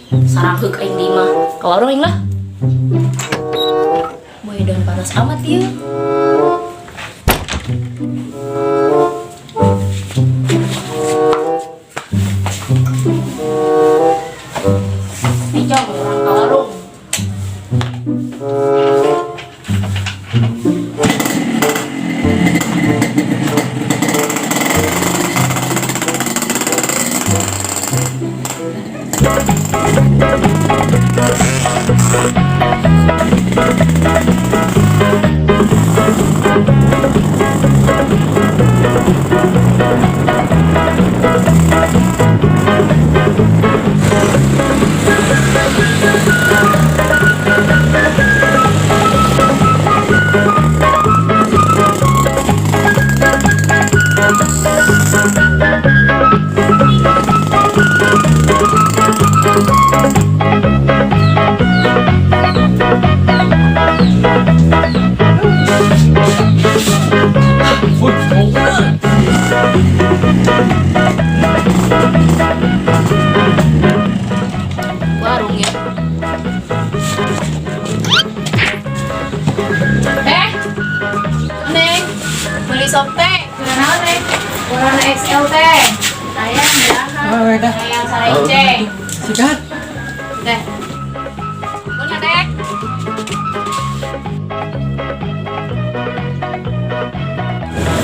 Sarangheuk aing di imah. Ka warung aing lah. Boy dan panas amat ieu. Nih, Cong, urang ka warung. Woi, mau bener. Warung ya. Teh. Neng, beli sop teh. Warna teh? Warna XL teh. Sayang ya. Oh, dah. Sayang sarece. Sikat. Teh. Punya teh.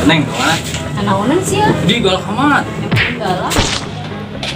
Neng, kemana? Naonan sih ya? Di galak amat. Emang galak.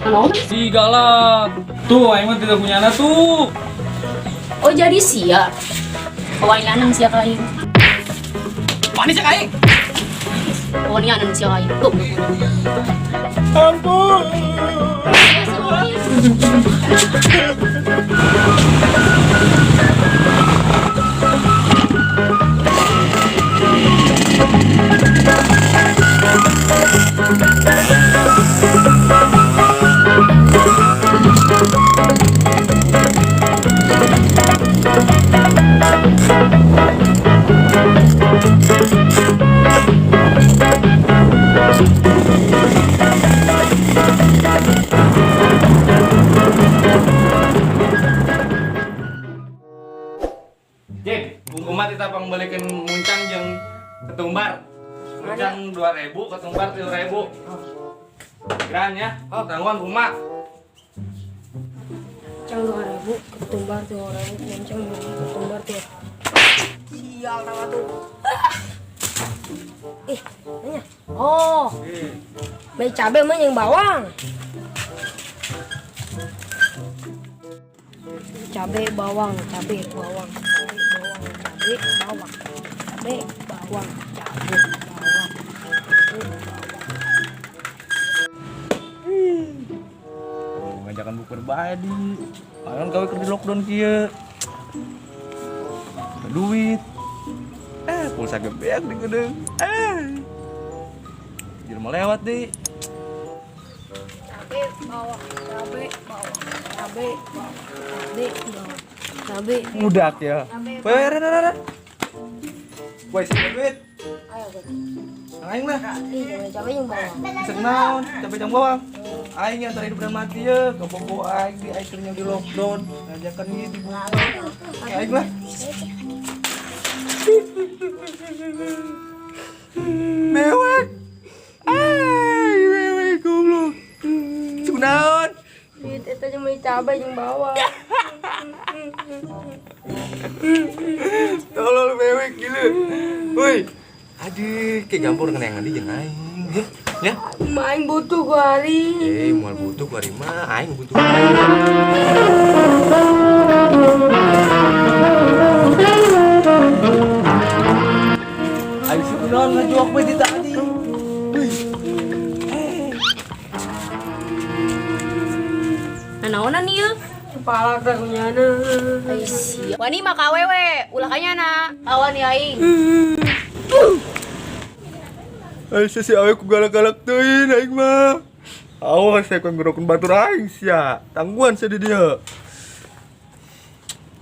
Naonan? Di galak. Tuh, aing mah tidak punya anak tuh. Oh, jadi sia. Kawainanan sia ka aing. Panis ya aing. Kawainanan sia ka aing. Tuh. Ampun. Jek, kumaha kita pangbelikeun muncang jeung ketumbar. Muncang 2000, ketumbar 3000. Kiraan ya. Oh, tangguhan kumaha? Muncang 2000, ketumbar 2000, muncang 2000, ketumbar 2000. Sial tawa tuh. Ih, nanya. Oh. Beli cabe mah yang bawang. Cabe bawang, cabe bawang, cabe bawang, cabe bawang, cabe bawang, cabe bawang, cabe bawang. Oh, ngajakan bukber bae di. Pangan gawe keur di lockdown kieu. Duit. Pulsa gebeak di geudeung. Jelema lewat deh. Cabe bawang, cabe bawang, cabe bawang, cabe bawang, cabe. Budak ya. Weh, re, re, re. Woi, sini duit. Ayo, Bang. Aing lah. Ih, cabe cabe yang bawang. Bisa naon, cabe jang bawang. Aing yang antara hidup dan mati ya, kebobo aing di aing keur di lockdown, ngajakan ieu di buka. Aing lah. Mewek. Ay, mewek goblok. Cunaon? Duit itu cuma cabe yang bawang. Tolol mewek gila. Woi. Aduh, kayak gampur kena yang nanti jeung aing. Ya, ya. Main butuh gua hari. Moal butuh gua hari mah, aing butuh. Aing sih kunaon ngajuak we di tadi. Wih. Naonan ieu? Kepala teh kunyana. Ai sia. Wani mah ka awewe, ulah ka nyana. Awan ya aing. Ai si awe ku galak-galak teuing aing mah. Awas saya ku ngerokeun batur aing sia. Tangguhan sia di dieu.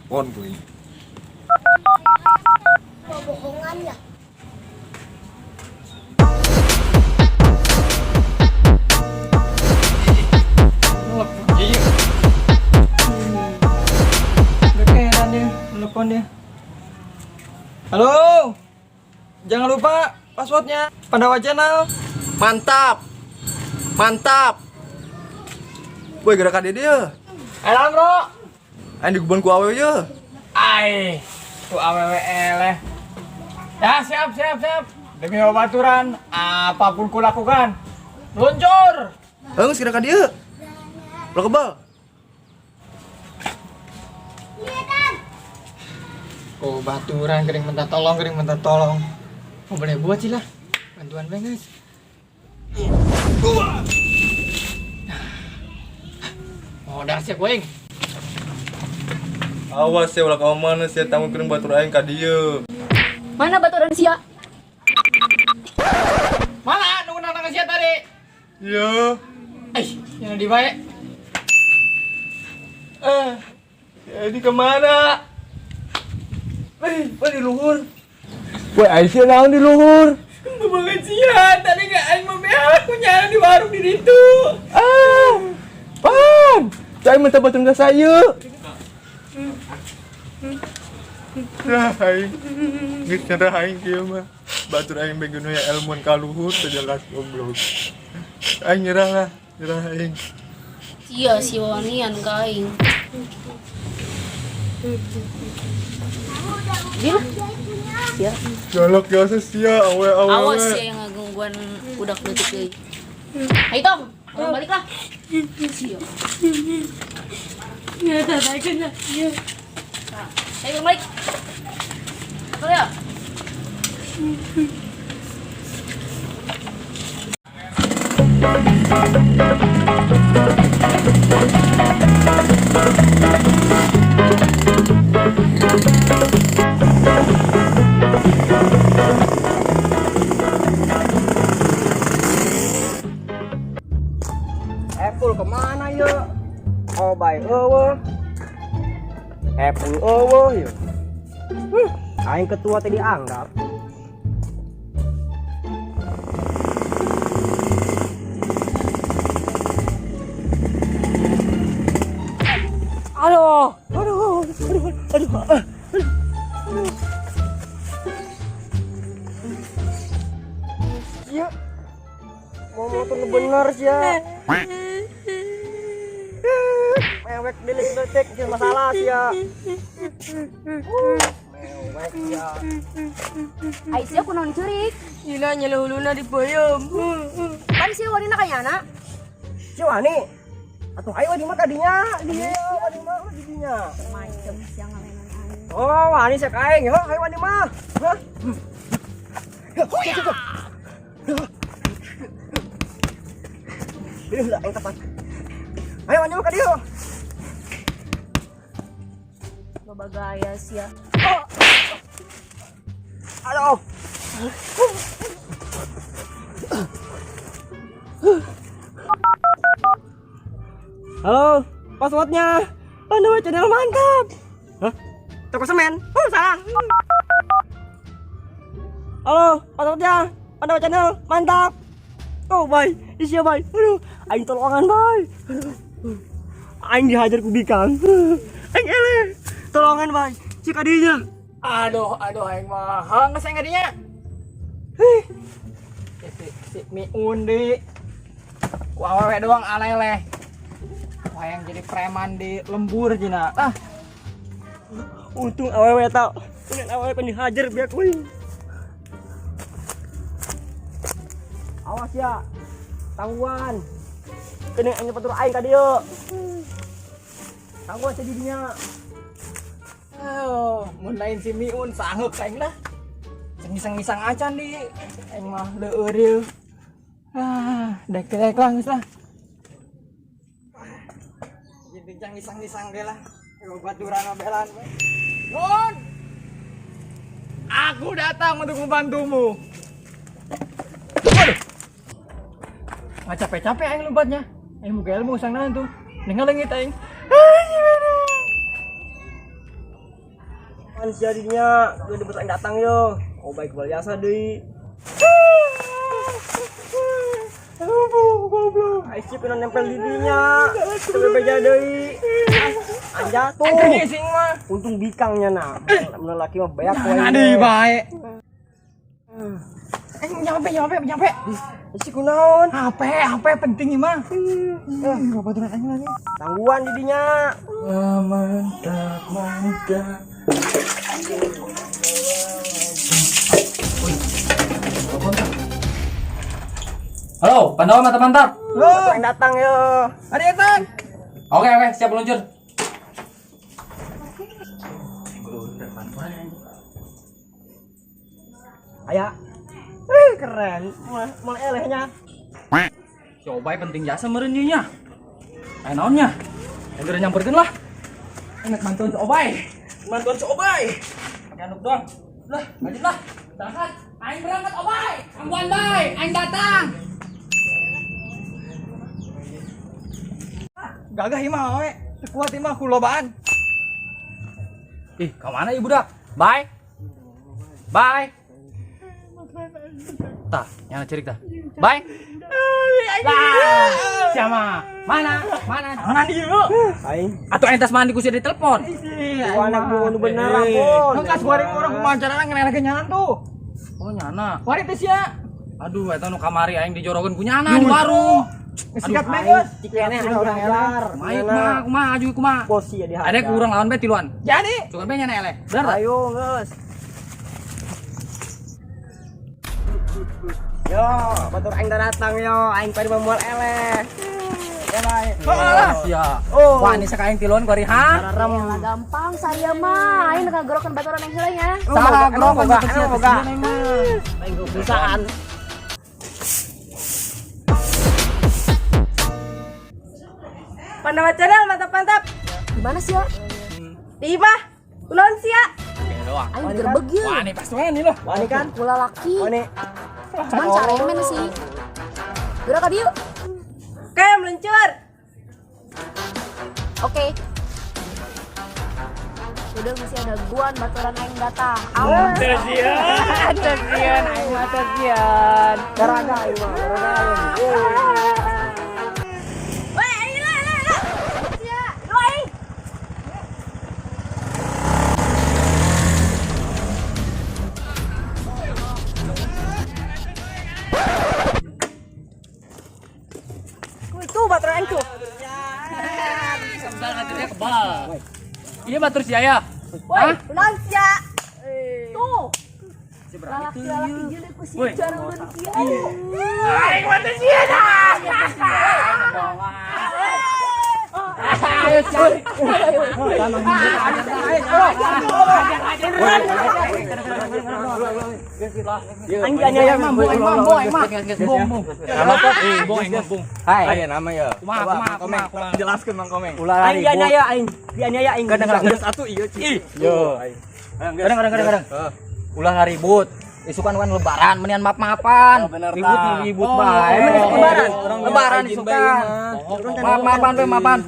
Pon kuy. Bohongan ya. Jangan lupa passwordnya Pandawa Channel. Mantap. Mantap. Woi, gerakan dia. Ayo bro. Aing diguban ku awewe ye. Ai, ku awewe eleh. Ya, siap, siap, siap. Demi babaturan, apapun kulakukan. Luncur. Heung gerakan dia. Lo kebal. Oh, baturan kering minta tolong, kering minta tolong. Oh, boleh buat sih lah. Bantuan bae, guys. Modal sih kuing. Awas ya ulah ka mana sia tamu kering batur aing ka dieu. Mana baturan sia? Mana nunggu nang sia tadi? Iya. Eh, yang di bae. Eh, ini kemana? Eh, di luhur. Woi, Aisyah naon di luhur? Pengajian tadi gak aing mau aku nyala di warung di situ. Ah, pan, saya minta bantuan ke saya. Lah, aing, geus nyerah aing kieu mah. Batur aing begeun ya ilmuan ka luhur teu jelas goblok. Aing nyerah lah, nyerah aing. Sia si wanian ka aing. Gila. Sia. Galak jasa sia awe awe. Awas sia yang ngagangguan budak leutik deui. Ayo Tong, orang balik lah. Sia. Nah, ayo balik. Ayo. Apple kemana ya? Oh baik eueuh. Apple eueuh ya. Aing ketua tadi dianggap. Aduh, aduh, aduh, aduh, aduh, aduh. Iya, mau motor nu bener sih ya. Mewek delik-delik sih masalah sih ya. Mewek ya. Ai sia kunaon ceurik? Gila nyala huluna di payam. Pan sia wanina ka nyana. Si Wani, atuh ayo wani mah kadinya, dia wani mah ulah didinya. Macem sia ngalenan aing. Oh, wani sia ka aing, heuh ayo wani mah. Hah? Ini lah aing tepat. Ayo wani mah ka dieu. Loba gaya sia. Aduh. Halo, passwordnya Pandawa Channel mantap. Hah? Toko semen? Oh, salah. Halo, passwordnya Pandawa Channel mantap. Oh, bye. Isia, bye. Aduh, aing tolongan, bye. Aduh. Aing dihajar ku bikang. Aing eleh. Tolongan, bye. Cik adinya. Aduh, aduh aing mah. Hang geus aing kadinya. Hih. Si miun di. Ku awewe doang aleleh. Wah, yang jadi preman di lembur jina. Ah, Untung awewe tau. Untung awewe pengen dihajar biar kuing. Awas ya. Tangguhan. Kena aing petur aing ka dieu. Tangguhan sedidinya. Oh, mun lain si miun sanggeuk aing lah. Ngisang-ngisang acan di aing mah leueur ieu. Ah, dek-dek lah geus lah. Jadi jangan ngisang-ngisang ge lah. Baturan mah belan. Nun! Aku datang untuk membantumu. Waduh. Nggak capek-capek aing lompatnya. Aing muka ilmu sang naon tuh. Dengar leungit aing. Ah, gimana? Kan jadinya gue debet aing datang yo. Oh baik bal jasa deui. Aduh, goblok. Aing sih pernah nempel di dinya. Sampai beja deui. Anjatuh. Aing sing mah. Untung bikangnya nah. Mun laki mah beak Nah, deui bae. Eh, nyampe nyampe nyampe. Isi kunaon? HP HP penting ieu mah. Eh, baturan aing lagi. Tangguhan didinya. Ah, mantap, mantap. Halo, Pandawa mantap mantap. Lo, Yang datang yo. ada datang. Oke oke, siap meluncur. Aya. Eh, keren. Mulai mulai elehnya. Si Obay penting jasa meureun ieu nya. Aya naon nya? Yang nyamperkeun lah. Enak bantuan si Obay. Bantuan si Obay. Pakai anduk doang. Lah, lanjut lah. Berangkat. Aing berangkat Obay. Tangguhan bay, aing datang. Gagah ieu mah we. Teu kuat ieu mah kulobaan. Ih, ke mana ibu budak? Bye. Bye. Tah, nyana cerik tah. Bye. Lah, siapa? Mana? Mana? Mana ieu? Aing. Atau entas mandi ku sia ditelepon. Ku anak bu nu bener ampun. Kan kas wareng orang kumaha carana ngeneh nyanan tuh. Oh, nyana. Wari teh sia. Aduh, eta nu kamari aing dijorogeun ku nyana di warung. Sikat bae geus. Cikene aing dihajar. Kumaha ieu, kumaha, kumaha aju kumaha. Posi ya dihajar. Ada kurang lawan bae tiluan. Jadi Cuman bae nyana eleh. Bener tak? Ayo geus. Yo, batur aing datang yo, aing pada moal eleh. Ya bae. Sia. Oh. Wah, ini sakaing tiluan kuari ha? Rarem. Lah gampang saya mah. Aing ngagorokan baturan yang heula nya. Salah Emang grok boga, kan emang boga. Aing bisaan. Pandawa Channel mantap-mantap. Gimana sih ya? Di imah. Kunaon sia? Doang. Aing digerebek ye. Wah, ini pasti wani lah. Wani kan? Kula laki. Wani. Cuman caremen sih. Gerak ka dieu. Oke, meluncur. Oke. Udah masih ada guan baturan aing datang. Awas. Sieun aing mah teu sieun. Garaga aing mah, garaga aing. Weh, aing lah lah lah. Sia, lu aing. Itu baturan aing tuh. Kebal ngaturnya kebal. Ini batur sia ya. Woi, kunaon sia? Tuh. Lalaki-lalaki jeung ku si Woi. cara ulun kieu. Aduh. Aing mah teu sieun. Ayo sia. Aing dianiaya Aing mah, aing mah, aing mah. Bung, bung. Nama kok? Bung, aing mah, bung. Hai. Aya nama ya. Kumaha, Coba, kumaha, Mang Komeng. kumaha, kumaha. Jelaskeun Mang Komeng. Aing dianiaya aing. Dianiaya aing. Geus atuh ieu Ci. Yo. Kadang, kadang, kadang, kadang. Heeh. Ulah ribut. Isukan kan lebaran, menian maaf-maafan. Oh, bener, Ribut tah. nih, ribut bae. Emang isuk lebaran? Lebaran isukan. Maaf-maafan we, maafan.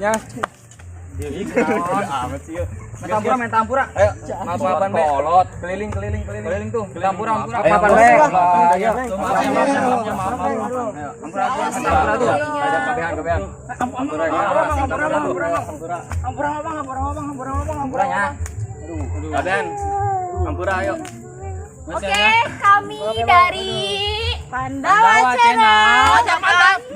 Amat sih yeuh. Main tampura, main tampura. Ayo, maaf-maafan be. Kolot. Keliling keliling keliling. Keliling tuh. Tampura, ampura. Ayo, Maafan we. Ayo. Maaf, maaf, maaf, maaf. Ampura, ampura, ampura tuh. Ada kabehan kabehan. Ampura, ampura, ampura, ampura. Ampura, abang, ampura, abang, ampura, abang, ampura ya. Kabehan. Ampura ayo. Oke, kami dari Pandawa Channel.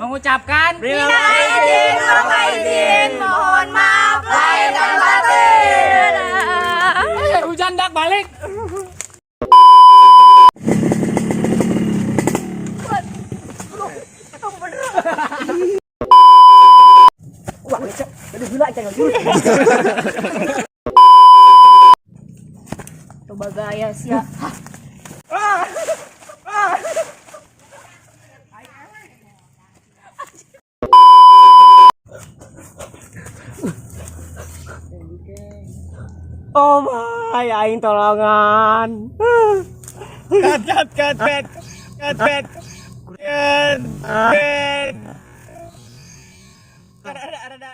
Mengucapkan Minal aidin wal faizin, mohon maaf lahir dan batin. Hujan dak balik. Wah, cek. Aduh gila cek. Coba gaya sia. Oh my, aing tolongan. Cut cut cut cut. Cut cut. Cut. Cut. Ada ada ada.